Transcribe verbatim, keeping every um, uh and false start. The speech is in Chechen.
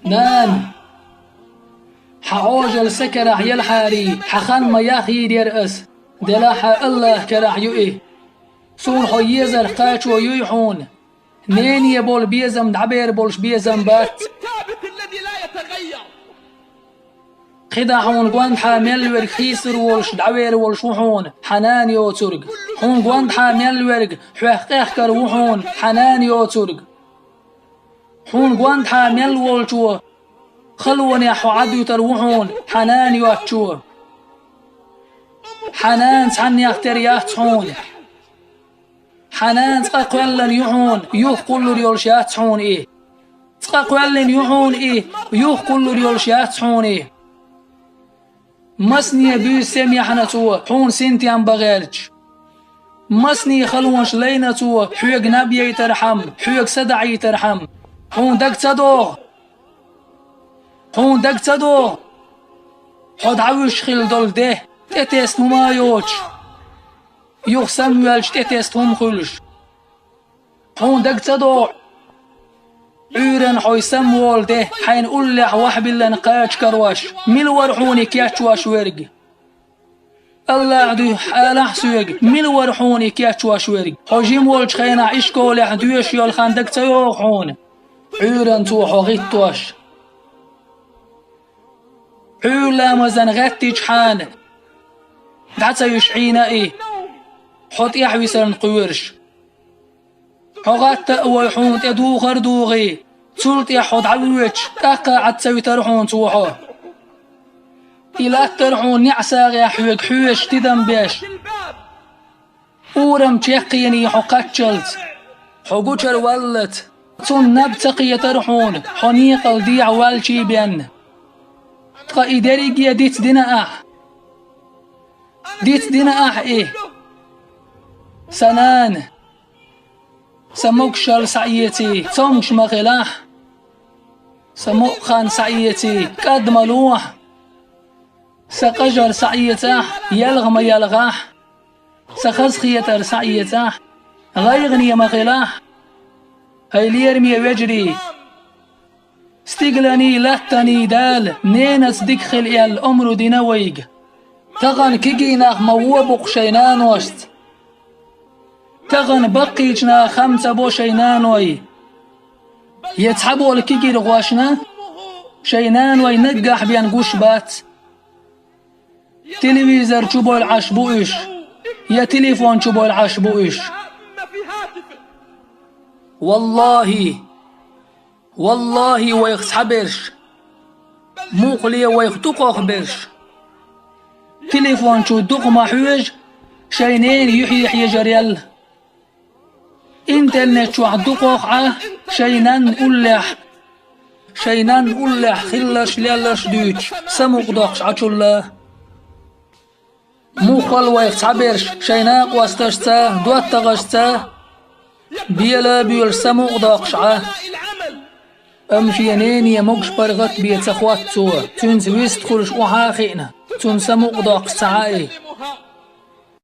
Нана, хьан Ӏожалла са карахь елхьарий, хьан хан ма яхйийдера ас, делахь а АллахӀа карахь ю и. Суна хьо езарх кхачо юй хьуна. Нене болу безам дӀабер болуш безам бац. КхидӀа хьуна гондахьа мел верг хийсар волуш, дӀавер волуш ву хьуна, хьан нана йоцург. Хьуна гондахьа мел верг хьох къехкар ву хьуна, хьан нана йоцург. Хьуна гондахьа мел волчо халонехь хьо Ӏадуьтур ву хьуна, хьан нана йоцчо. Хьан нана цхьаннех тера яц хьуна. Хьан нана цкъа кхоьллина ю хьуна, юха кхуллур йолуш яц хьуна и. Цкъа кхоьллина ю хьуна и, юха кхуллур йолуш яц хьуна и. Масане буьйса семьяхьна цо, хьуна синтем бан гӀерташ. Масане халонаш лайна цо, хьоьга наб яйтархьама, хьоьга са даӀийтархьама. Хьуна дага ца догӀу? Хьуна дага ца догӀу? Хьо дӀавуьжуш хилла долу де тӀетесна хӀума а йоцуш, юха самавоьлча тӀетесна хӀума хуьлуш. Хьуна дага ца догӀу? Ӏуьйранна хьо самаволу де, хьайна уллехь вахьбиллина кхача карош, мила вара хьуна и кечвеш верг? АллахӀ дуьхьа алахь соьга, мила вара хьуна и кечвеш верг? Хьо жима волчу хенахь ишколехь доьшуш йолу хан дага ца йогӀу хьуна? Ӏуьйранна цо хьо гӀиттош. Ӏуьйра ламазан гӀеттичхьана, дӀа ца юьш Ӏийна и, хьо тӀаьхьа висарна кхоьруш. Хьо гӀатта а вой, хьуна тӀе духар а дугӀий, цул тӀаьхьа хьо дӀавоьдуш, тӀаккха Ӏад ца витар хьуна цо хьо. И латтар хьуна неӀ сагӀехь хьоьга хьоьжуш тидам беш. Урам чекхъений хьо кхаччалц, хьо гучура валлалц, цунна наб ца кхетар хьуна, хьо некъал дехьа валчий бен. Ткъа и дерриге дицдина ахь? Дицдина ахь и? Сан нана, сан могушалла схьаэций, цомгуш ма хилахь. Сан мукъа хан схьаэций, кӀад ма лохьа. Сан къажар схьаэцахь, елха ма елхахь. Сан хазахетар схьаэцахь, гӀайгӀане ма хилахь. ХӀай лераме вежарий! Стигаланий, латтаний Дала ненаца дика хила аьлла омра дина вайга. Тахана кегий нах ма вон бу-кх шайн наношца. Тахана баккхийчу наха хам ца бо шайн наной. Я цхьаболу кегийрхошна шайн наной наггахь бен гуш бац. Телевизор чу бойла Ӏаш бу уьш, я телефон чу бойла Ӏаш бу уьш. Валлахи, валлахи, вайх цхьаберш, мукъале вайх дукхахберш, телефон чу дукха ма хьоьжу, шайн ненан юьхье хьежарел. Интернет чохь дукхах Ӏа шайн нанна уллехь, шайн нанна уллехь хилларш, лелларш дуьйцуш, самукъадоккхуш Ӏачул а. Муххал вайх цхьаберш шайн накъосташца, доттагӀашца бела а боьлуш, самукъадоккхуш Ӏа. Амма шен нене могуш-паргӀат бен ца хотту цо, цуьнца вистхуьлуш охьа а хиъна, цунна самукъадоккхуш ца Ӏа и.